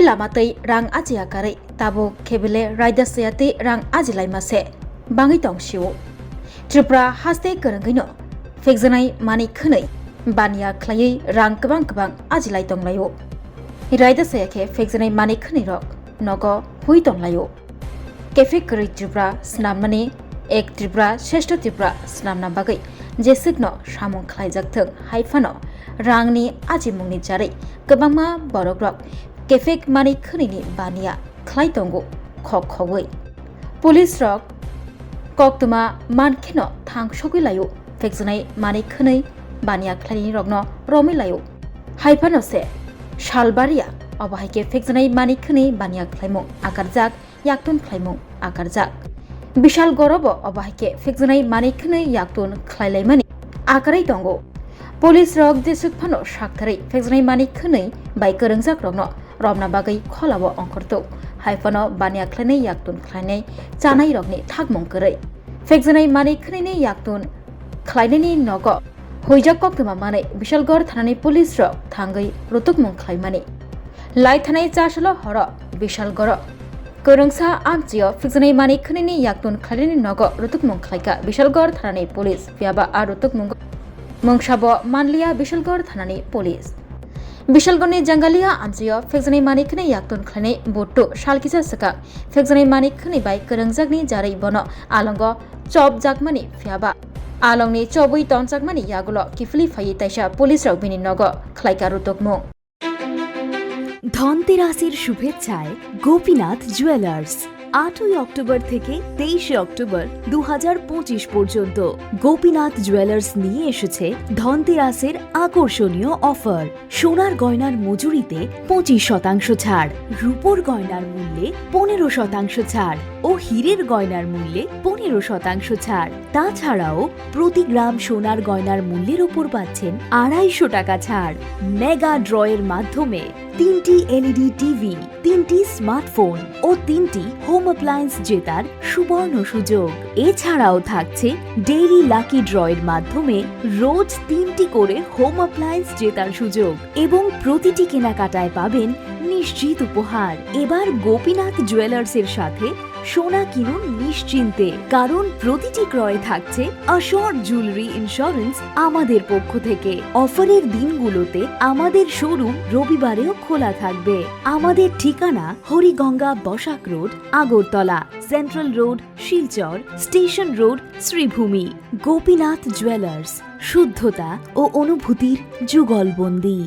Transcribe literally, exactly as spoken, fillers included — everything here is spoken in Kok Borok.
Lama tei rang ajiya karwi tabuk khe bele raida saya tei rang ajilaima se bangwi tong sio. Tripura haste kwrwngwino phekjaknai manwi khwnwi baniya khlaiwi rang kwbang kwbang ajilai tonglaio. Raida saya khe phekjaknai manwi khwnwi rok nogo hui tonglaio. Cafe kwrwi Tripura swnamnani ek Tripura Shreshtha Tripura swnamna bagwi jeswkno samung khlaijak thwng hai phano rangni ajimungni jarwi kwbangma borokrok cafe manwi khwnwini baniya khlai tongo khok khogwi. Police rok koktwma mankheno thang sogwi laio, phekjaknai manwi khwnwi baniya khlaini rokno romwi laio. Hai phano se salbariya obo hai khe phekjaknai manwi khwnwi baniya khlaimung akarjak, yaktun khlaimung akarjak. Bishal gorobo obo hai khe phekjaknai manwi khwnwi yaktun khlailaimani akarwi tongo. Police rok jeswk phano saktharwi phekjaknai manwi khwnwi bai kwrwngjak rokno romna bagwi kholao ongkhortok. Hai phano baniya khlainai yaktun khlainai chanai rokni thakmung kwrwi. Phekjaknai manwi khwnwini yaktun khlainani nogo huijak koktwma manwi Bishalgarh thanani police rok thangwi rutukmung khlaimani. Lai thanai chasalo horo Bishalgarh kwrwngsa amchio phekjaknai manwi khwnwini yaktun khlainani nogo rutukmung khlaikha Bishalgarh thanani police, phiyaba a rutukmungo mungsabo manliya Bishalgarh thanani police. Bishalgarhni Jangalia amchio phekjaknai manwi khwnwi yaktun khlainai buttu sal kisa swkang phekjaknai manwi khwnwi bai kwrwngjakni jarwi bono alongo chopjakmani phiyaba alongni chobwi tonjakmani yagulo kiphilwi phaiwi taisa police rok bini nogo khlaikha rutukmung. ধনতেরাসের শুভেচ্ছায় গোপীনাথ জুয়েলার্স। আটই অক্টোবর থেকে তেইশে অক্টোবর দু হাজার পঁচিশ পর্যন্ত গোপীনাথ জুয়েলার্স নিয়ে এসেছে ধনতেরাসের আকর্ষণীয় অফার। সোনার গয়নার মজুরিতে পঁচিশ শতাংশ ছাড়, রূপোর গয়নার মূল্যে পনেরো শতাংশ ছাড় ও হীরের গয়নার মূল্যে পনেরো শতাংশ ছাড়। তাছাড়াও প্রতি গ্রাম সোনার গয়নার মূল্যের ওপর পাচ্ছেন আড়াইশো টাকা ছাড়। মেগা ড্রয়ের মাধ্যমে তিনটি এলইডি টিভি, তিনটি স্মার্টফোন ও তিনটি হোম অ্যাপ্লায়েন্স জেতার সুবর্ণ সুযোগ। এছাড়াও থাকছে ডেইলি লাকি ড্রয়ের মাধ্যমে রোজ তিনটি করে হোম অ্যাপ্লায়েন্স জেতার সুযোগ এবং প্রতিটি কেনাকাটায় পাবেন নিশ্চিত উপহার। এবার গোপীনাথ জুয়েলার্সের সাথে সোনা কিনুন নিশ্চিন্তে, কারণ প্রতিটি ক্রয়ে থাকছে অ্যাসিওরড জুয়েলারি ইন্স্যুরেন্স আমাদের পক্ষ থেকে। অফারের দিনগুলোতে আমাদের শোরুম রবিবারেও খোলা থাকবে। আমাদের ঠিকানা Hariganga Basak road, Agartala, central road, Silchar, station road, Sribhumi. Gopinath jewellers, শুদ্ধতা ও অনুভূতির যুগলবন্দী।